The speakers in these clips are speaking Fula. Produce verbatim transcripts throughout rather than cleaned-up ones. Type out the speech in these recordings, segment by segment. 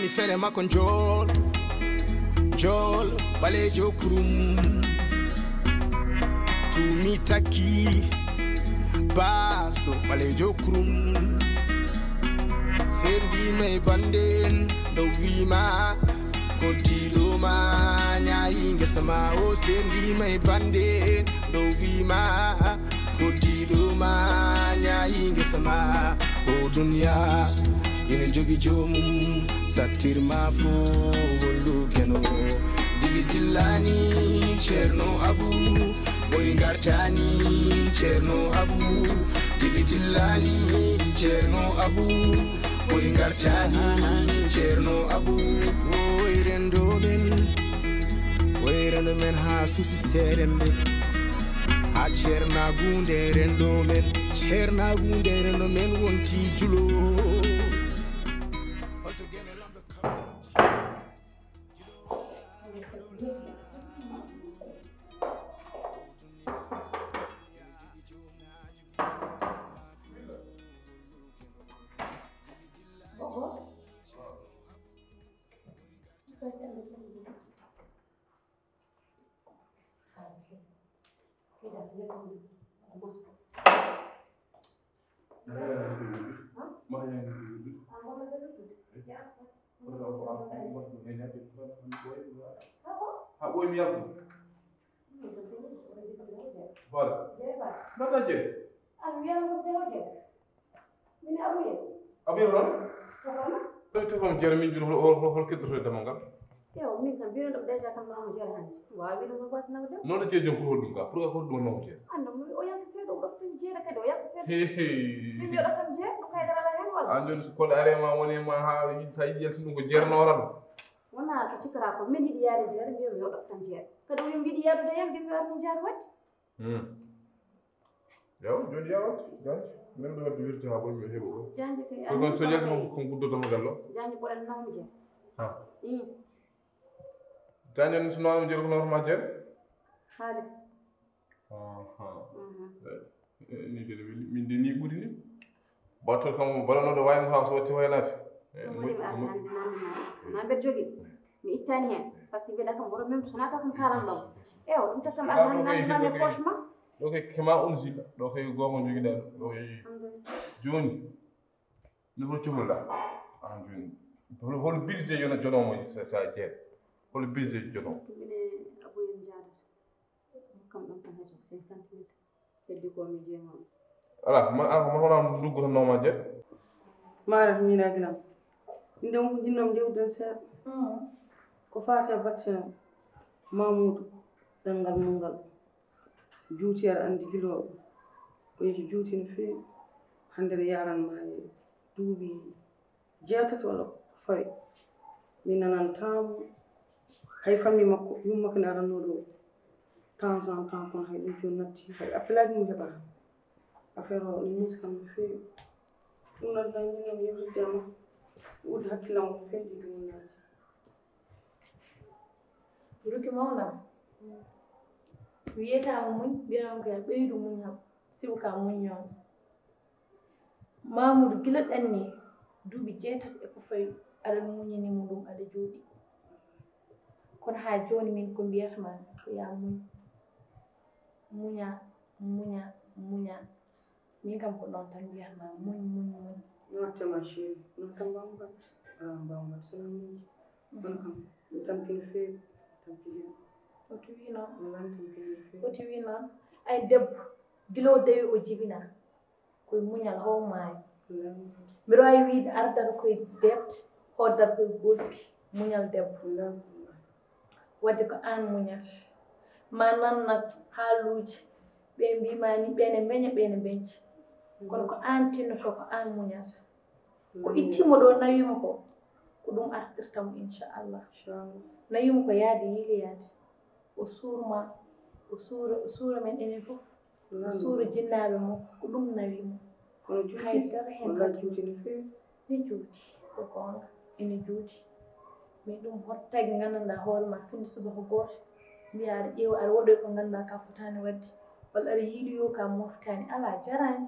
Ni fere makko njool, njool, ɓaleejo kurum. Tumi takki, baasɗo, ɓaleejo kurum. Sendima e banden, ɗo wima, koddiɗo ma, ñaayi ngesa ma. O sendima e banden, ɗo wima, koddiɗo ma, ñaayi ngesa ma. O duniya, ina jogi joomum, sattir ma fo hollu geno. Dili dillani, Ceerno Abu, ɓori ngartani, Ceerno Abu. Dili dillani, Ceerno Abu, ɓori ngartani, Ceerno Abu. Oy rendo men, oy rendo men ha susi serembe. Ha ceernaagu nde renndo men, ceernaagu nde renndo men wonti julo. Holto geno lamɗo kam? Ha ɓooyi mi yaltu. Voilà. Nodda je. Abuya noon? Tawi tefam jeere min jur hol hol hol keddoto e damal ngal. Yo, min kam mbino ɗum déjà kam no homo jeere hannde. Waawi ɗum ko wasnama de. Noon je jom ko holɗum ka? Pour que holɗum no homo jeere? Anno mo o yalti seeɗa o ɗoftam jeere kadi o yalti seeɗa. He he. Min mi ɗoftam jeere ɗum kay dara la hen wala? An joni so kole are ma woni ma ha sa yiɗi yalti ɗum ko jeere no wara ɗum. Wona ko cikkata ko min yiɗi yaade jeere mbiyo mi o ɗoftam jeere. Kadi o yum yiɗi yaadude hen mbiyo mi armi jaadu wadde. Hmm. Yaw, joni yaw, jani. Min ɗo wadde wirti ha ɓoy mi heɓo ko. Jani kay. Ko kon so yalti kon kon guddo dama gallo. Jani ɓoran nawmi je. Ha. Hmm. Jani en so nawmi je ko normal je. Halis. Aha. Mhm. Eh, eh, ni de min de ni ɓuri ni. Batol kam baɗanoɗo wayno ha so watti waynaade. Eh, ɗum waɗi mi arde hannde namde ma. Na mbeɗa jogii. Mi ittani heen. Par ce que mbiɗa kam hoto même so naata kon kalan ɗo. Ewa, ɗum takam arde hannde namde ma e poche ma. Ɗo kay kema on sika. Ɗo kay goonga jogiɗa ɗo. Ɗo kay. Alhamdulillah. Jooni. No hol cumulɗa? Ah, jooni. Hol, hol budget yona jonomo sa, sa jeere? Hol budget jonomo? Mine abuyen jaadata. Kam ɗon tan hay so cinquante mille. Heddi ko mi jeema. Ala, ma, a, ma hono nduggu tan nawma je? Mara mina ginam. Inde on ko jinnom jewden seeɗa. Mm. Ko faati e batte Mamoudou ɗemngal mum ngal. Juuti aɗa anndi gilo o yehi juuti no feewi. Hannde ne yaran ma e duuɓi jeetati walla ko fawi. Mi nanantaamo. Hay famille makko, yumma ko ne aranno ɗo temps en temps, kono hay ɗum jooni natti, hay appelaaji mum heɓata. Affaire o ne muusi kam no feewi. Ɗum noon tan yimɓe mi yewtidde ma, udde hakkillam o feewi ɗi ɗum naaji. Ruki mawnam, wiyetaama muñ, mbiyanam ko yaa ɓeydu muñal, sibu ka muññoon. Mamoudou gila ɗanni duuɓi jeetati e ko fawi aɗa muñini mo ɗum aɗa jooɗi. Kono haa jooni min ko mbiyata ma ko yaa muñ. Muña, muña, muña. Min kam ko ɗon tan mbiyata ma muñ, muñ, muñ. Noon tan ma chérie, noon tan mbawmbat. Ah, mbawmbat so noon muñi. Kono kam mi tampi no feewi, mi tampi heen. O tuwi noon. Wallaahi mi tampi no feewi. O tuwi noon. Ay debbo, gila o dawi o jibina. Koye muñal hoo maayo. Mbiɗo waawi wiyde ardata koye debte, hoddata koye gooski, muñal debbo. Wadde ko aan muñata. Ma nannat haaluuji, ɓe mbiima ni, ɓe ne mbeña, ɓe ne mbeñca. Kono ko aan tinnotoo, ko aan muñata. Ko ittiimo ɗo, nawiimo ko, ko ɗum artirta mo, inchallah. Nawiimo ko yaade, yiili yaade. O suurma, o suura, o suura men enen fof. O suura jinnaaɓe mo, ko ɗum nawi mo. Kono juuti, haydara heen wallaahi juuti no feewi. Ne juuti, ko goonga, ene juuti. Mais ɗum hoto tagi nganndanɗaa hoore ma, finde subaka gooto, mbiya aɗa ƴeewa, aɗa waɗoya ko nganndanɗaa ka fotaani waɗde, walla aɗa yiiloyoo ka moftaani. Alaa, jaraani.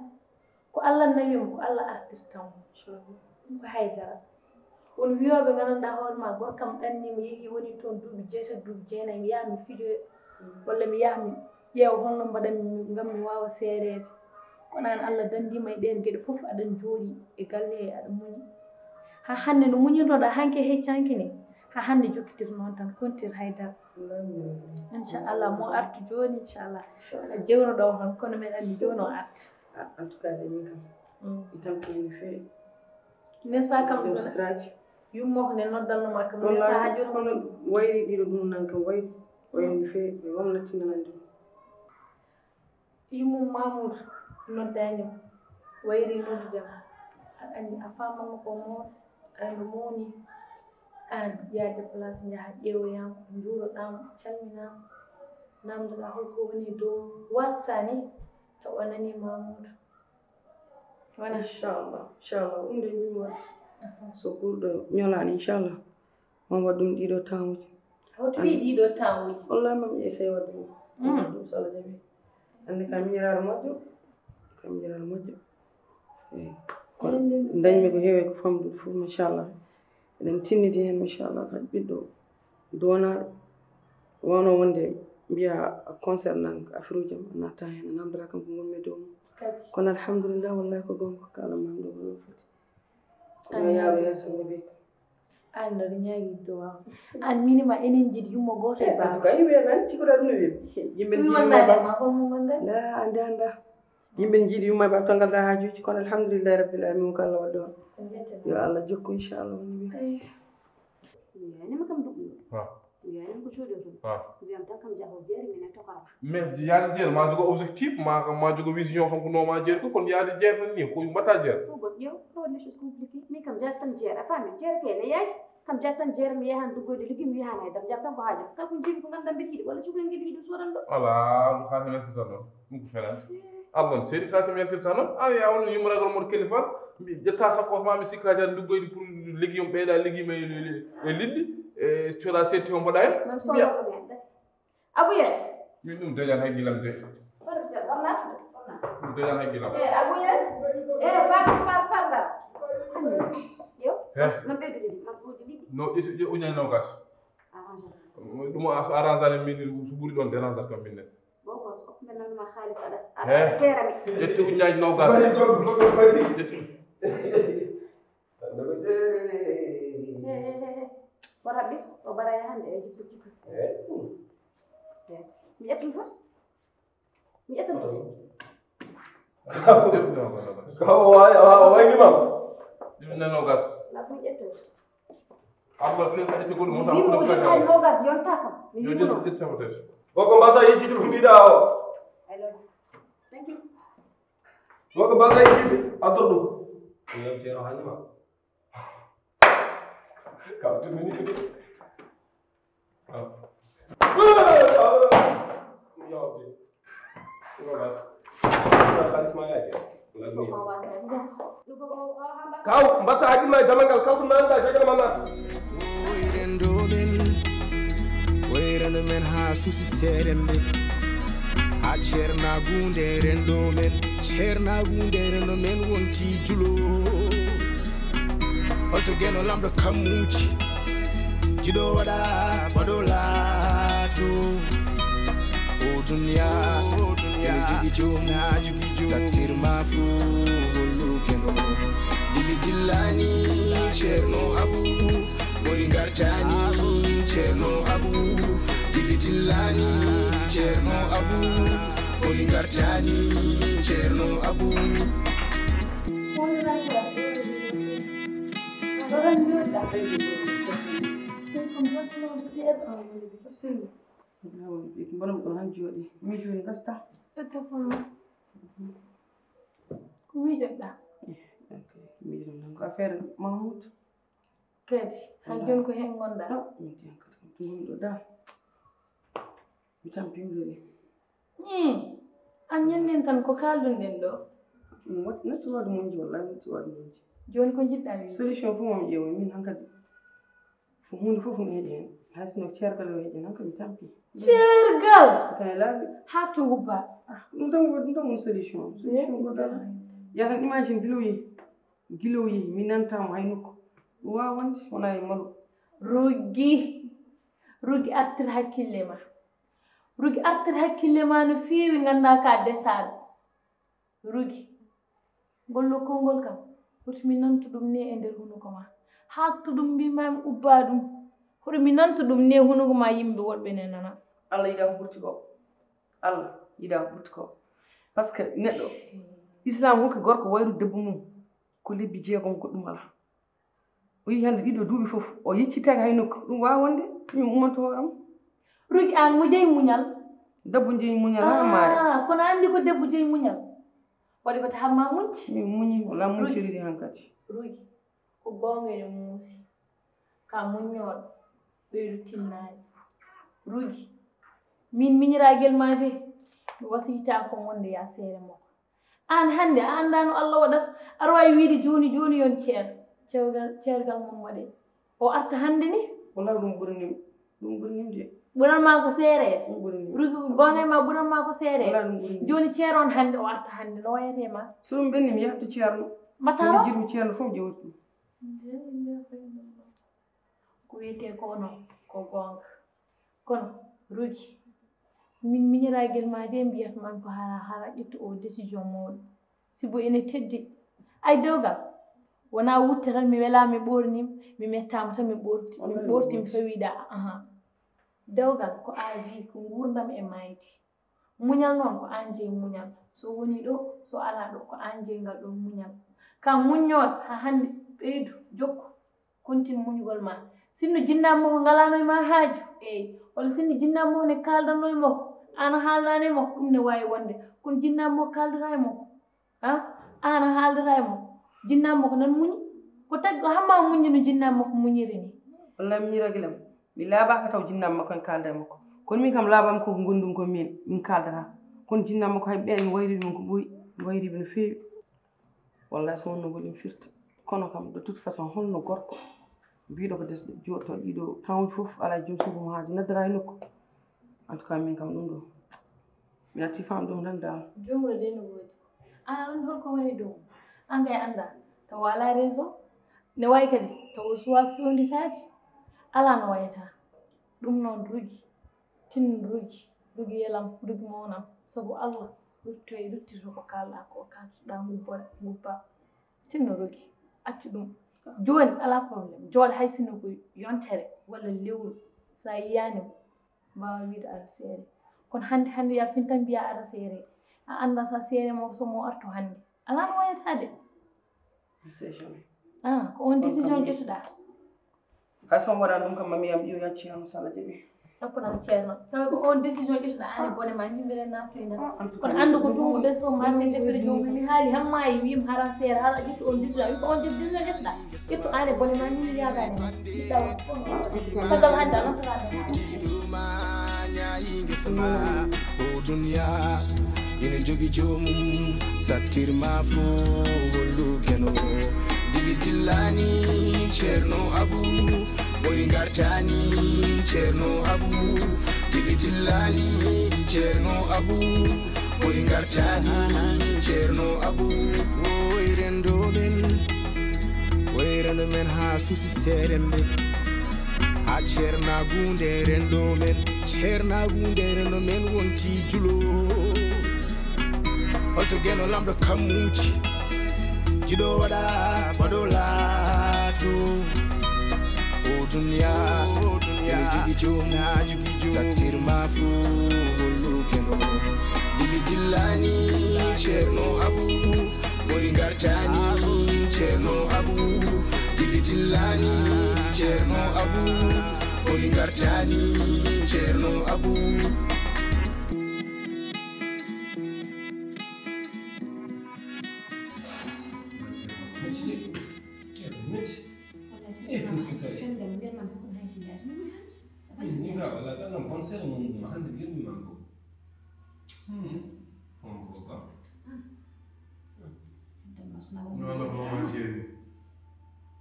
Ko Allah nawi mo, ko Allah artirta mo. Ɗum ko haydara. O Won wiyooɓe nganndanɗaa hoore maa, gorko am ɗanni mi, yehi woni toon duuɓi jeetati, duuɓi jeenayi, mi yaha mi fijoya, walla mi yaha mi ƴeewa holno mbaɗanmi ngam mi waawa seereede. Kono aan, Allah danndiima e ɗeen geɗe fof, aɗa jooɗii e galle he, aɗa muñi. Haa hannde no muñirnoɗaa hanki e hecci hanki nii, haa hannde jokkitir noon tan, kontir hay dara. Inchallah, mo artu jooni, inchallah. Aɗa jewno ɗo tan, kono men anndi jooni o arta. Ah, en tout cas, de min kam, mi tampi no feewi. N'est-ce pas, kam ɗum yummo ko ne noddanno ma kam, mais wallahi, haa jooni kono wayri ɗiɗo ɗum nan kam wayri, wayri no feewi, mi wamna tinanande ɗum. Yummum Mamoudou noddaani mo, wayri noddude mo. Aɗa anndi a faamama ko mawɗo, aɗa anndi mawni. Aan yaa déplace njaha ƴeewoyaa mo, njuuroɗaa mo, calminaa mo, naamndoɗaa holko woni e dow mum. Wasata ni taw o nanii Mamoudou. Voilà. Inchallah, inchallah, ɗum de min waɗi. So ɓurɗo ñolaani, inchallah, ma waɗ ɗum ɗiɗo temps uji. Hoto wi ɗiɗo temps uji. Wallahi, mami essaye waɗde ɗum. Ɗum so Allah jaɓi. Anndi ka miñiraaɗo moƴƴo, ka miñiraaɗo moƴƴo. Eyi. Kono dañmi ko heewi ko famɗude fof, machallah. Eɗen tinnidi heen, machallah, kadi ɓiɗɗo duwanaaɗo. Wano wonde mbiya concernant affaire uji am, a natta heen, a namdata kam ko ngonmi e dow mum. Kadi. Kono alhamdulillah, wallahi ko gonga, ko kalan ma ɗo ko noon foti. Yo yaaru yeeso no ɓe. Aan mbaɗa ñaagi duwaaw. Aan minima enen njiɗi yumma gooto e baaba. Kay wiya nan cikoɗaa ɗum no wiya. Yimɓe so mi wonnaade ma holmo ngonɗaa? La, annda, annda. Yimɓe njiɗi yumma e baaba tan ngalɗaa haajuuji, kono alhamdulillahi rabbil alamin ko Allah waɗi ɗoon. Ko njetta. Yo Allah jokku inchallah woni wi. Eyi. Wiyanima kam duɓɓuno. Ha. Wiyanima ko coodi o toon. Ha. Wiyam tan kam jaho jeere min e tokama. Mais yaade jeere ma jogo objectif, ma kam ma jogo vision, kam ko no ma jeere ko, kono yaade jeere tan ni, ko mbatta jeere. Ko gos ƴeew, ko les choses compliquées. Min kam jaade tan jeere, a faami? Jeere kay ne yaaji. Kam jaade tan jeere mi yahan duggoyde liggi mi yahan haydara. Jaade tan ko haaju. Kala ko jiimi ko ngannduɗaa mbiɗa yiɗi, walla cukalel ngel yiɗi sodan ɗo. Ala, ɗum haa tan weltata noon. Ɗum ko fenande. Eh. Allah on seedi ka so mi yaltirta noon. A wiya on yummoragol moto kelifal. Mi ƴetta sakko ma mi sikka jaade duggoyde pour liggi on ɓeyda liggi ma e, e, e liɗɗi. E coda setti on mbaɗa hen. Même so mbiya. Ɗum hen gasi. Abuye. Min ɗum dañan hay gilam de. Fodde mi seeɗa, horna, horna. Ɗum dañan hay gilam. Eh, Abuye. Eh, par, par, par ngal. Yo. Eh. Man ɓeydude, man ɓeydude liɗɗi. No, ƴetti, ƴe-, uñañi nogas. Arrange. Ɗum a, so arrange ani min, so ɓuri ɗoon dérange kam min ne. Boko, so hokku men nanuma xaalis aɗa, aɗa, eh, aɗa seera mi. Ƴetti uñañi nogas. Bari, bari, bari, bari. Ƴetti. Hannde ko jeere. He, he, he, he. Ko raɓɓi, o baraya hannde e jikku jikku. Eh. Eh. Mi ƴettan tan. Mi ƴettan tan. Ko o way-, o way-, o wayni ma. Ɗum ne nogas. La ko mi ƴettan. Abba, c'est ça, ƴetti goɗɗum, mi wimo o ƴetta nogas, yonta kam. Mi wimo ƴetta, ƴetta mo tes. Boko mbasa yejjiti ko mbiɗa o. I love you. Thank you. Boko mbasa yejjiti, a torɗum. Ko yewtere o hannde ma. Kam tumi ni. Kaw, mbatta hakkille ma e damal ngal, kala ko nanɗa, jagana ma naata. Woy renndo men, woy renndo men haa suusi seeɗen nde. Haa ceernaagu nde renndo men, ceernaagu nde renndo men wonti julo. Holto geno lamɗo kammuuji, jiɗo waɗa baɗo laato. O duniya, o duniya, ene jogi joom, na jogi joom. Sattir ma fuu hollu geno. Dili dillani Ceerno Abu, ɓuri ngartani Ceerno Abu. Dili dillani Ceerno Abu, ɓuri ngartani Ceerno Abu. Mboɗo ɗo han jooɗi. Miijo ne gasta. Etta fof ma. Ko miijoɗa? Eh, ok. Miijo tan ko affaire Mahmoud. Kadi, haa jooni ko heen ngonɗa? Ah, min tan kadi ko ɗum ɗo da. Mi tan pimɗo de. Hmm. An ñanden tan ko kaalɗon ɗen ɗo. Ɗum wat-, natti waɗde monji, wallahi, natti waɗde monji. Jooni ko njiɗɗa wiide? Solution fof mo mi ƴeewa, min hankadi. Fof, huunde fof no heƴi heen. Hay sinno ceergal o heƴi heen, hankadi mi tampi. Ceergal? Kay laaɓi. Haa to ngubba? Ah, ɗum tan, ɗum tan woni solution. Solution ko dara. Yatan imagine gila o yehi. Gila o yehi, mi nanataa mo hay nokku. Ɗum waawa wonde, wonaa e malu. Ruggi, ruggi artir hakkille ma. Ruggi artir hakkille ma no feewi, nganndaa ka desaaɗo. Ruggi, ngol lokkol ngol kam, hoto mi nantu ɗum ne e nder hunuko ma. Haaktu ɗum, mbi ma mi ubba ɗum. Hoto mi nantu ɗum ne hunuko ma, yimɓe woɗɓe ne nana. Allah yiɗaa ko ɓurti ko. Allah yiɗaa ko ɓurti ko. Parce que neɗɗo, Islam hokki gorko wayru debbo mum ko lebbi jeegom, goɗɗum alaa. O yii hannde ɗiɗo duuɓi fof, o yeccitaaki hay nokku. Ɗum waawa wonde, min ummanto hooram. Ruggi, aan mo jeyi muñal. Debbo jeyi muñal haa maaya. Ah, kono anndi ko debbo jeyi muñal. Waɗi ko tahamma muñci. Min muñi, wala muñcoriɗi hankadi. Ruggi, ko goonga ene muusi. Ka muññooɗo, ɓeydu tinnaani. Ruggi, min miñiraagel ma de, mi wasiytaa ko wonde ya seere makko. Aan hannde, a anndaa no Allah waɗata. Aɗa waawi wiide jooni jooni yon ceer-, ceergal, ceergal mum waɗee. O arta hannde ni? Wala ɗum ɓuri nim, ɗum ɓuri nim de. Ɓuran ma ko seereede? Ɗum ɓuri nim. Ruggi, ko goonga e ma, ɓuran ma ko seereede? Wala ɗum ɓuri nim. Jooni ceer on hannde, o arta hannde, no wayatee ma? So ɗum ɓenni, mi yahto ceerno. Mbaɗtaa mi o? Jirmi ceerno fof jewti ɗum. Ko wiyetee ko onon, ko goonga. Kono, Ruggi, min miñiraagel ma de mbiyat man ko hara, hara ƴettu o décision mawɗo. Sibu ene teddi. Ay dewgal, wonaa wutte tan mi welaa, mi ɓoornim, mi mettaama tan mi ɓoorti, mi ɓoorti, mi fawiɗa, aha. Dewgal ko a vie, ko nguurndam e maayde. Muñal noon ko aan jeyi muñal. So woni ɗo, so alaa ɗo, ko aan jeyi ngal ɗoon muñal. Ka muññooɗo haa hannde, ɓeydu, jokku, kontin muñugol ma. Sinno jinnaaɓe makko ngalaano e ma haaju, eey, walla sinno jinnaaɓe makko ne kaaldanno e makko, aan a haaldaani e makko, ɗum ne waawi wonde. Kono jinnaaɓe makko kaaldata e makko, ah, aan a haaldata e makko. Jinnaaɓe makko nan muñi. Ko tagi ko hamma muñi no jinnaaɓe makko muñiri ni. Wallaahi miñiraaki lam. Mi laabaaka taw jinnaaɓe makko en kaalda e makko. Kono min kam laabaami ko ngonndumi ko min, min kaaldata. Kono jinnaaɓe makko hay ɓeen mi wayri ɗum ko ɓooyi, mi wayri ɓe no feewi. Wallaahi so wonno ko ɗum firta. Kono kam de toute façon holno gorko biiɗo ko desɗo jooɗto ɗiɗo tawon fof alaa joom suudu mo haaju naddata e nokku. En tout cas min kam ɗum ɗo. Mi natti faam ɗum tan dal. Jumre de no woodi. Ana ɗum holko woni dow? An kay annda. Tawa alaa réseau. Ne wayi kadi tawa suwa fewnditaade. Alaa no wayata. Ɗum noon Ruggi. Tin Ruggi. Ruggi yelam, Ruggi mawnam. Sabu Allah rutto e ruttito ko kaalɗa ko, kaatoɗa ngubba, ngubba. Tinno Ruggi. Accu ɗum. Jooni alaa problème. Jooɗo hay sinno ko yontere walla lewru. Sa yiyaani mo. Mbaawa wiide aɗa seere. Kono hannde, hannde ya fin tan mbiya aɗa seere. A annda sa seere mo so mo artu hannde. Alaa no wayata de. Mi sait jamais. Ah, ko on décision ƴettuɗa? Hay so mi waɗan ɗum kam, mami yam ƴiw yacci yam so Allah jaɓi. Ɗappanam ceerno. Tawi ko on décision ƴettuɗa aan e bone ma, min mbiɗa naatoyna. Ah, en tout cas, kono anndu ko ɗum ɗum de so marde defere joom mi haali hamma e wiim hara seere, hara ƴettu on décision. Wi ko on décision ƴettuɗa. Ƴettu aan e bone ma, min yaadaani ma. Tagal hannde a nantata ɗum. O duniya ina jogi joomum, sattirma fo hollu geno. Dili dillani ceerno Abu, ɓuri ngartani ceerno Abu. Dili dillani ceerno Abu, ɓuri ngartani ceerno Abu. Woy rendo men, woy rendo men haa susi seeremɓe. Haa ceernaagu nde rendo men, ceernaagu nde rendo men wonti julo. Holto geno lamɗo kammuuji, jiɗo waɗa baɗo laato. O duniya, o duniya, ene jogi joom, na jogi joom. Sattirma fo hollu geno. Dili dillani ceerno Abu. Ɓuri ngartani ceerno Abu, dili dillani ceerno Abu, ɓuri ngartani ceerno Abu. Wallaahi, wallaahi, ɗan nan bon seeɗa mo ɗum hannde mi yurmi ma ko. Hmm. On ko ba. No, no, no, ma jeeri.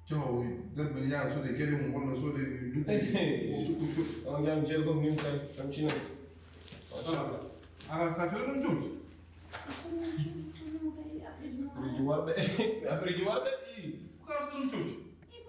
Jaw, debbo ne yaha soode gele mum walla soode dugguji. O suɓɓu cuɗɗo. On jam jeegom min sa, on cinan. Machallah. Ala ka fere ɗum jomti. Affaire ji worɓe. Affaire ji worɓe. Ii. Ko ka so ɗum jomti.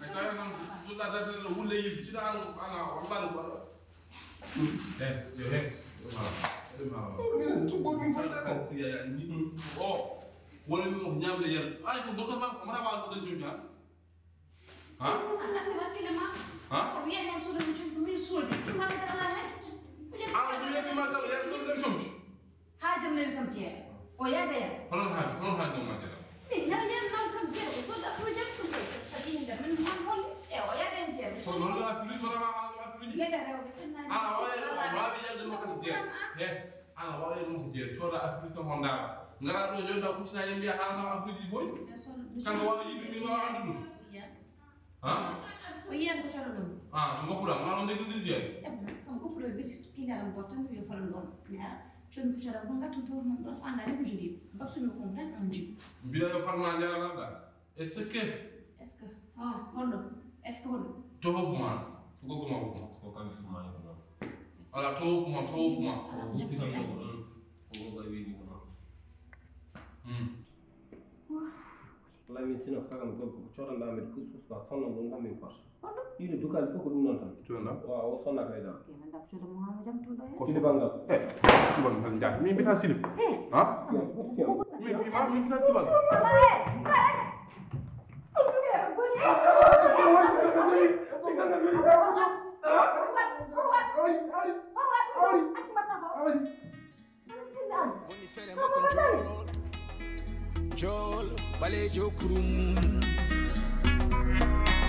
Ay, tawi noon, ɗum ɗa date ɗo wulle yimɓe, ci ɗa an, an, a wallahi ɗum waɗa. Yes, yo yes. Ɗum haala. Ɗum haala. Ɗum tuggo ɗum ko seeɗa. Ya, ya, ni ɗum. O, woni ɗum ko ñamde yen. Ay, ko docteur ma, ko mara waawi soɗde jom ñaam. Ha? A arti hakkille ma. Ha? O wiya noon soɗde mi jom, ko min soodi. Ɗum haala dara ma hen. Ko ñam. Ah, ɗum ñam ma dara, yen soɗde jom. Haaju nani kam jeeɗa. O yaada ya. Hono haaju, hono haaju noon majjata. Min nan yan nan kam jeeɗa. Ko soda ko jam sun kai. Sabini da min man hol. E o yaada en jeeɗa. Ko noon ɗo affaire uji, wona ma ano affaire uji. Leda rewɓe sen nani. Ana wawi, wawi yalde mo kam jeeɗa. He, ana wawi yalde mo kam jeeɗa. Coda affaire uji ko honda. Ngara ɗo jonda kucina yimɓe hala no affaire uji boy. Kanko wawi yiɗi min wawa andu ɗum. Iya. Ha? O yiyan ko colo ɗum. Ah, to goppuɗa, ma on ndegondirti en. Eɓe, kam goppuɗo e beti kilaram goto tan yo falan ɗon. Mi ara, col mi ko colo ko ngattum tawru non ɗon, anda ni ko jogui. Baksumi ko tan on jogui. Mbiɗa yo farma njara lalɗa. Est-ce que? Est-ce que? Ha, holɗo? Est-ce que holɗo? To hokuma. To gokuma hokuma. Ko kam hokuma ko non. Ala to hokuma, to hokuma. Ala ko jokkuɗa. Ko gokuma wini ko non. Hmm. Wallaahi min sino sagan gorko ko codanɗaa mi pus pus ba sonno ɗum tan min pota. Ɗiɗo dukaali fof ko ɗum noon tan. Codna? Waaw, o sonna kay dal. Sidi Bangal. Eh, bon, tan jaaki. Min mbita Sidi. Ha? Min mbita, min mbita Sidi Bangal. Woni feere makko njool, njool ɓaleejo kurum.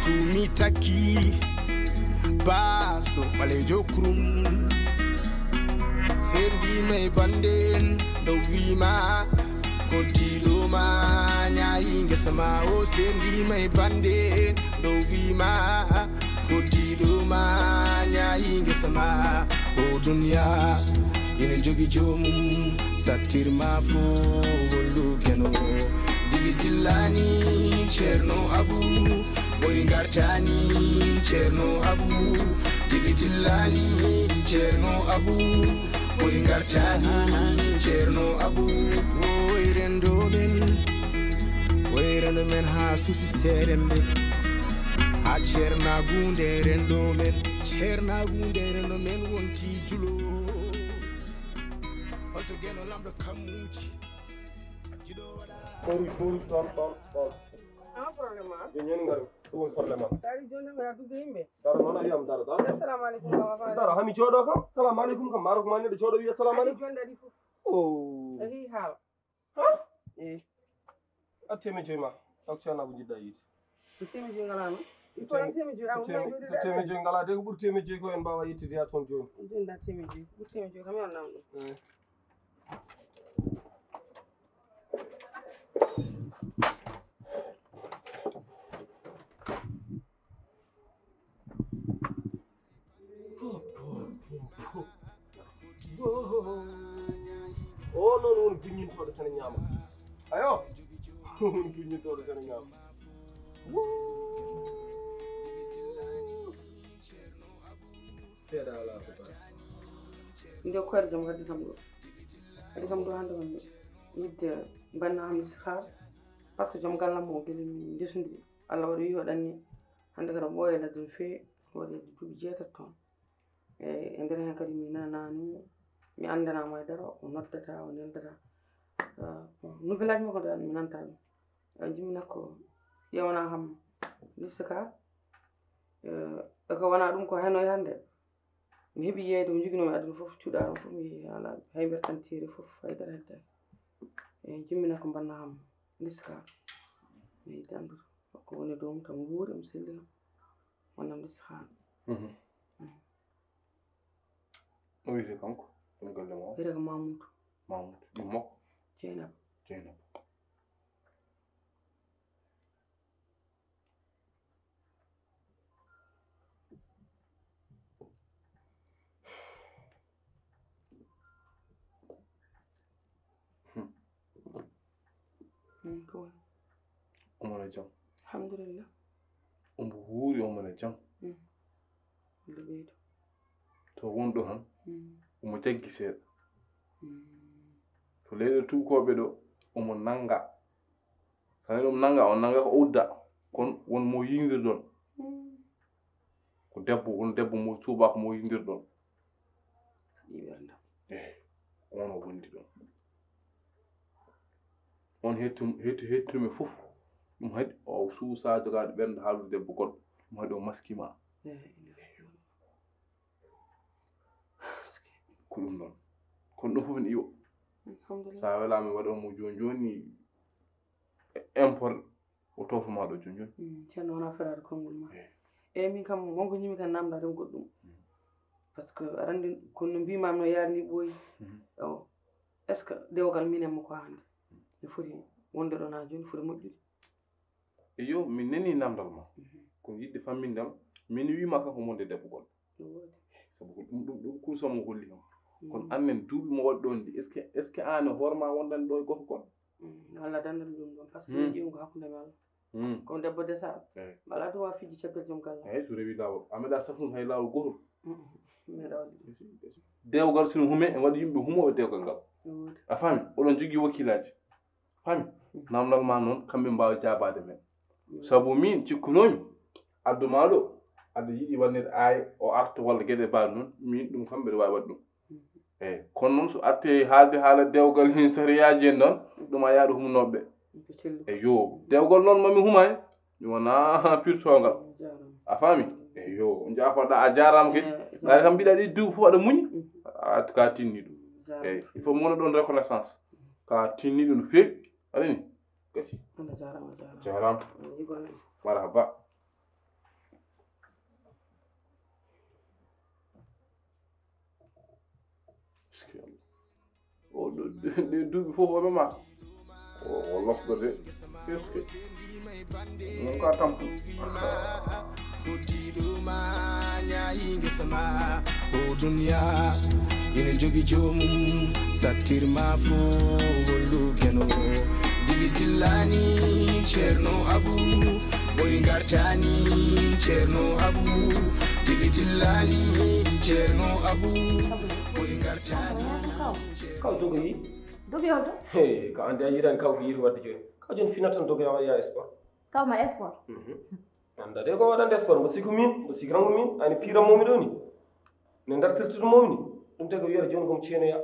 Tumi takki baasɗo ɓaleejo kurum. Sendiima e bande en ɗo wiima ko diɗo ma ñaayi ngesa ma o. Sendiima e bande en ɗo wiima ko diɗo ma ñaayi ngesa ma. O duniya ina jogi joomum, sattir ma fof hollu keno. Dili dillani Ceerno Abu, ɓuri ngartani Ceerno Abu. Dili dillani Ceerno Abu, ɓuri ngartani Ceerno Abu. Oy rendo men, oy rendo men haa susi seeɗen ɓe. Haa ceernaagu nde renndo men, ceernaagu nde renndo men wonti julo. Holto geno lamɗo kammuuji, jiɗo waɗa. Ɓoru, ɓoru, ɗon, ɗon, ɗon. An problème ma? Ɓe ñaani ngari, ɗum woni problème am. Dari jooni tan ko yaa dugge yimɓe. Daro noon a wiyam daro, daro. Assalamu aleykum, wa rahmatullahi. Daro, hami jooɗo kam. Salamu aleykum kam, maaro ko ma neɗɗo jooɗo wiya salamu aleykum. Adi jonde adi fof. Oh. Adi haala. Ha? Eh. A teme joy ma. Taw ceerno Abu jiɗɗa yiide. Ko teme joy ngala noon? Il faut tan teme joy, so teme joy ngala de, ko ɓuri teme joy ko en mbawa yettude ha toon jooni. Jooni da teme joy. Ɓuri teme joy kam yo nam ɗum. Eh. O noon woni duññintooɗo sene ñaama. Ayo. Woni duññintooɗo sene ñaama. Seeɗa alaa ko baa. Nde koyre jam gaddi kam ɗo. Gaddi kam ɗo hannde kam yidde mbanna am istihaar. Parce que joom gallam o gila min ndesndi. Allah waɗi wi waɗanni. Hannde kadi ɓooye ladde no feewi. Waɗi duuɓi jeetati toon. E, e nder heen kadi mi nananaani mo, mi anndanaama e dara, o noddata, o neldata. Ah, bon, nouvelle aji makko dal mi nanta ɗum. Ah, jimmi nakko ƴeewana kam liste ka. Eh, e ko wona ɗum ko heno e hannde. Mi heɓi yeeyde ko njoginoomi aduna fof, cuuɗa ɗum fof, mi yeeyi haala hay mbertanteeri fof, hay dara heddaaki. E jimmi nakko mbanna kam liste ka. Mi yiɗi anndude ko woni dow mum, tan nguuri, omo selli kam. Wonam liste ka. Mhm. Mm. O wiyete kanko, ɗum galle mo? Wiyete ko Mamoudou. Mamoudou. Ɗum makko? Jeynaba. Jeynaba. Hmm. Omo na jam. Alhamdulillah. Omo huuri, omo na jam. Ɓeydo. To wonɗo han, omo jaggi seeɗa. To leyɗe tuukooɓe ɗo, omo nannga. Sani ɗum nannga, on nannga ko udda. Kon won mo yindirɗon. Ko debbo, won debbo mo tuubaako mo yindirɗon. Ɗiɓerde. Eh, on o wondi ɗon. On hettu, hettu, hettumi fof. Ɗum haɗi o suusa jogaaɗo ɓernde haalude debbo goɗɗo. Ɗum haɗi o maski ma. Ko ɗum ɗon. Kono ɗum fof ne iwo. Alhamdulillah. Sa welaama waɗa mo jooni jooni import o toofo ma ɗo jooni jooni. Mm, ceerno wona feraade konngol ma. Eh. Eyi, min kam wonko ñimi kan namdaade mo goɗɗum. Parce que aɗa anndi kono no mbimami no yaari ni ɓooyi. O, est ce que dewgal minen mo ko hannde? Ne foti wonde ɗon haa jooni, foti moƴƴude. Eyo, min nani namdal ma. Ko yiɗde fammindam, min wiima kanko monde debbo goɗɗo. Sabu ko ɗum, ɗum, ɗum kuusa mo holli kam. Kono annen duuɓi mo waɗi ɗon ɗi, est ce que, est ce que aan e hoore ma wondan ɗo e goto goɗɗo? Walla dandal ɗum ɗon, parce que min ƴeewngo hakkunde mi Allah. Comme debbo desa, wala droit fiji caggal joom galle. Eyi, so rewi laawol, a meɗa safnude hay laawol gootol. Meɗa waɗi. Dewgal sino hume, en waɗi yimɓe humooɓe dewgal ngal. A faami? Oɗon jogii wakkilaaji. Faami? Namdal ma noon, kamɓe mbaawa jaabaade men. Sabu min cikkunoomi, addu ma ɗo, aɗa yiɗi wannede aay o arta walla geɗe mbaaɗe noon, min ɗum kam mbeɗa waawi waɗde ɗum. Eyi, kono noon so arti haalde haala dewgal heen sariyaaji en noon, ɗum a yaha ɗo humnooɓe ɓe. Eyo, dewgal noon mami humaani, mi wonaa pirtoongal. A faami? Eyo, njaafoɗa, a jaaraama kadi. Ngaari kam mbiɗa ɗi duuɓi fof aɗa muñi, a ka tinni ɗum. Eyi, il faut mi wona ɗoon reconnaissance. Ka tinni ɗum no feewi, aɗa ni? Gasi. Jaaraama, jaaraama. Marhaba. O ɗo, ɗe duuɓi fof o mema. O, o lofɗo de. Est-ce que? Mon ka tampu. Koddiɗo ma ñaayi ngesa ma. O duniya ina jogi joomum. Sattir ma fo hollu keno. Dili dillani Ceerno Abu. Ɓuri ngartani Ceerno Abu. Dili dillani Ceerno Abu. Ɓuri ngartani. Kaw dogoyi. Dogoyi on to? He, ka ande a yiran kaw ko yiri wadde jooni. Kaw jooni finat tan dogoyi a waɗa sport. Kaw ma sport? Anda de ko waɗande sport, mbo siku min, mbo sikirango min, ani piran momi ɗo ni. Ne dartirtude momi ni. Ɗum tawi ko wiyata jooni komo ceenoya.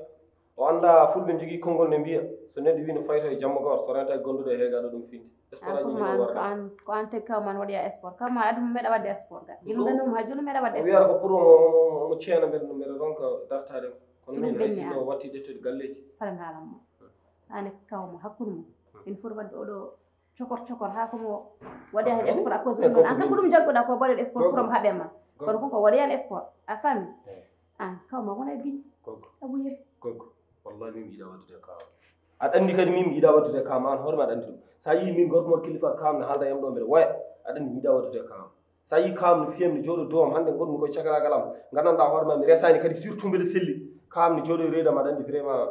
O anda fulɓe jogii konngol ne mbiya, so neɗɗo wi no fayto e jamma gawar, so renta e gonduɗo e heegaɗo ɗum findi. Sport aji ko an, ko an teg kaw man waɗi a sport. Kaw ma aduna meɗa waɗde sport ga. Gila ndanum ha jooni meɗa waɗde sport. O wiyata ko pour mo, mo, mo ceena mbeɗa, mbeɗa ronka dartade. Kono min hay sinno watti ƴettude galleji. Falen haalan mo. Ane kaw mo hakkunde mo. En foti waɗde oɗo cokor cokor ha ko mo waɗi hen sport à cause de ɗum. An kanko ɗum jaggoɗa ko waɗi sport pour mo haɓe ma. Kono ko ko waɗi hen sport. A faami? An kaw ma wona giñ. Abu yel. Gogo. Wallahi min yiɗa waddude kaw. Aɗa anndi kadi min mi yiɗa waddude ka ma, an hoore ma aɗa anndi ɗum. So a yii min gorko mon kilifa kam ne haalda yam ɗo mbeɗa woya, aɗa anndi mi yiɗa waddude ka ma. So a yii kam no fiyam ne jooɗo dow am, hannde ngonmi koye cagaragal am, nganndanɗaa hoore ma mi resaani kadi surtout mbeɗa selli. Kam ne jooɗo e reedam aɗa anndi vraiment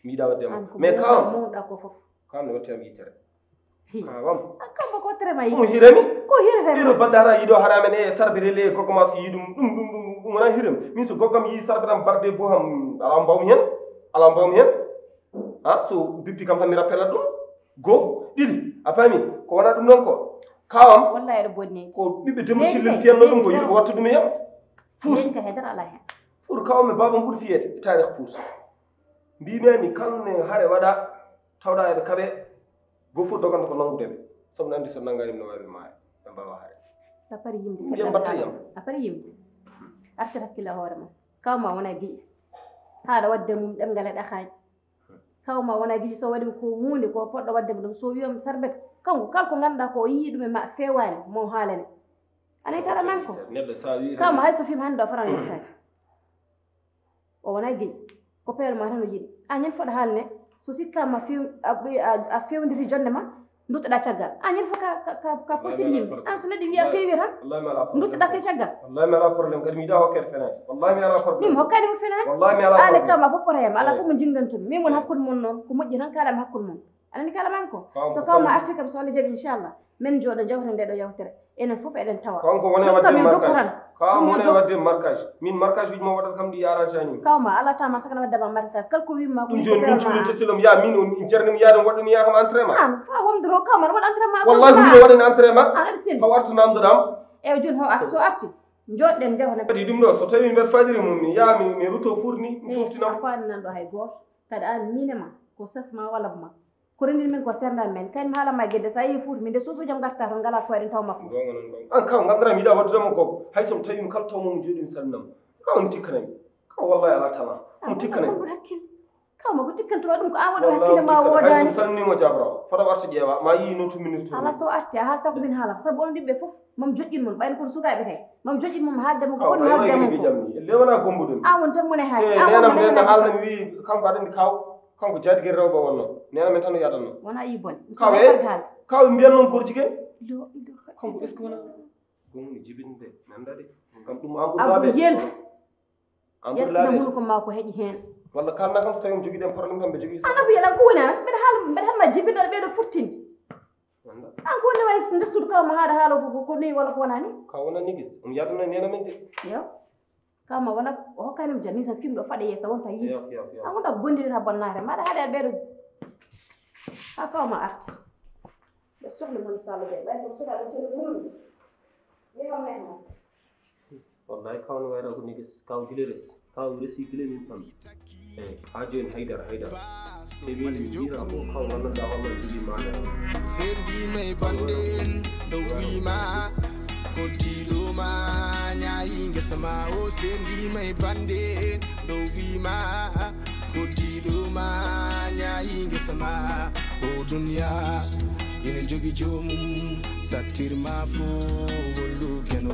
mi yiɗa wadde ma. Mais kam mawɗa ko fof. Kam ne watti am yittere. Kawam. Kamba ko tere ma yittere. Mo hirami. Ko hirata. Ino bandara yiɗo haramen e sarbe rele ko commence yi ɗum ɗum ɗum ɗum ɗum wona hiram. Min so goggam yi sarbe ɗam barde bo ham ala mbawmi hen. Ala mbawmi hen. Ha so bippi kam tan mi rappela ɗum. Go ɗiɗi a faami ko wona ɗum noon ko kawam. Wallahi ɗo bonni ko ɓiɓɓe demo cillel piyanno ɗum ko yiɗi ko watta ɗum e yam. Fuuti ka hedar ala hen. Fuuti kawam e babam ɓuri fiyede e taarih fuuti. Mbimi kala ne hare waɗa tawɗa eɓe kaɓe. Go fof doganta ko nanngude ɓe. Sabu no anndi so nanngaani no waawi maaya ɓe mbawa hare. Sa pari yimde mbiyam batta yam. A pari yimde. Artir hakkille hoore ma. Kaw ma wona giƴi. Haɗa wadde mum ɗemngal e ɗaxaaji. Kaw ma wona giƴi so waɗi ko huunde ko poɗɗo wadde mo ɗum so wiyam sarbet. Kanko kala ko ngannduɗaa ko o yii ɗum e ma feewaani mo haalane. Anen kala nan ko. Kaw ma hay so fim hannde o faran yettaade. O wona giƴi. Ko peewal ma tan o yiɗi. A ñande fof aɗa haalne. So sikkaama few-, a, a, a fewnditi jonde ma, duttoɗa caggal. A ñande fof ka, ka, ka, ka possible yimɓe. An so neɗɗo wiya feewi tan, duttoɗa ko e caggal. Wallahi mi ala problème kadi mi yiɗa hokkede fenaade. Wallahi mi ala problème. Min mi hokkani mo fenaade. Wallahi mi ala problème. An e kam a fof pota yam. Ala fof mo jinngantumi. Min won hakkunde mon noon. Ko moƴƴi tan kaɗam hakkunde mon. Anani kala mam ko. So kawma arti kam so Allah jaɓi inchallah. Min jooɗo jawta nde ɗo yawtere. Enen fof eɗen tawa. Kanko woni wadde marquage. Kanko woni wadde marquage. Min marquage uji mo waɗata kam ɗi yarani. Kawma ala tama sakana wadde ma marquage kala ko wimma ko. Ɗum joni min cuuɗi tesilom ya min on jarni mi yaade waɗɗum ya kam entraînement. An fa wonde ro kawma waɗa entraînement. Wallahi min waɗani entraînement. An aɗa sel. Fa warta namdo dam. E joni ho arti so arti. Jooɗɗen jawta. Kadi ɗum ɗo so tawi mbeɗa fajiri mum mi ya mi mi ruto furni mi foftinam. Fa nan ɗo hay goto. Kadi an minema ko sasma wala ma. Ko renndini min ko serndan men kadi mi haalan ma gedde so a yehi fuuta min de suusuuji am ngarta toon ngala koyɗen taw makko. Goonga noon goonga an kaw nganndaram yiɗa waddudema goɗɗo hay so mi tawi mi kala taw mo mi jooɗi mi salminam kaw mi tikkanami kaw wallahi ala tama mi tikkanami. Kaw ma ko tikkantoma ɗum ko an waɗi hakkille ma woodaani. Hay so mi salminimo jabra fota warta ƴeewa ma yii no tuminirto ala so arti a haalta ko min haalata sabu on ɗimɓe fof mom joƴƴin mon ɓayno kono sukaaɓe kay mom joƴƴin mom haalde mo ko woni haalde mo ko lewna gombuɗum an won tan mone haali an won nenam nenam haalnami wi kanko aɗa andi kaw kanko jaadigel rewɓe wonno nena men tan o yadanno wona yi bone kawe kawe mbiyan noon gorjigel kanko est ce que wona gomni jibinde mi anda de kam ɗum an ɓurɗa ɓe ƴettina huluko ma ko heƴi hen walla kalna kam so tawi on jogiɗen problème tan ɓe jogui ana wiya lan ko woni an mbeɗa haala mbeɗa hanma jibinɗal ɓeɗo fottinde an ko nde wayi ndestude kawma haɗa haala ko ni walla ko wonani ka wona nigis on yadana nena men de yo kawma wona o hokkanima jam min tan fimɗo faɗa yeeso wonta yiide a wonta ko gondiɗen ha bonnare mbaɗa haɗe aɗa ɓeɗo ha kawma arti ɓe sohla mon salla ɓe ɓay ko sukaɓe tele muɗum mi kam nehma Wallahi kaw no wayra ko nigis kaw gile resi kaw resi gile min fam e ha joni haydara haydara te min mi wira ko kaw wallada walla jigi mane sendima e bande en ɗo wima ko diɗoma ñayi guesa ma o sendima e bande en ɗo wima ko diɗoma ñayi guesa ma o duniya ina jogi jomum sattirma fo hollu geno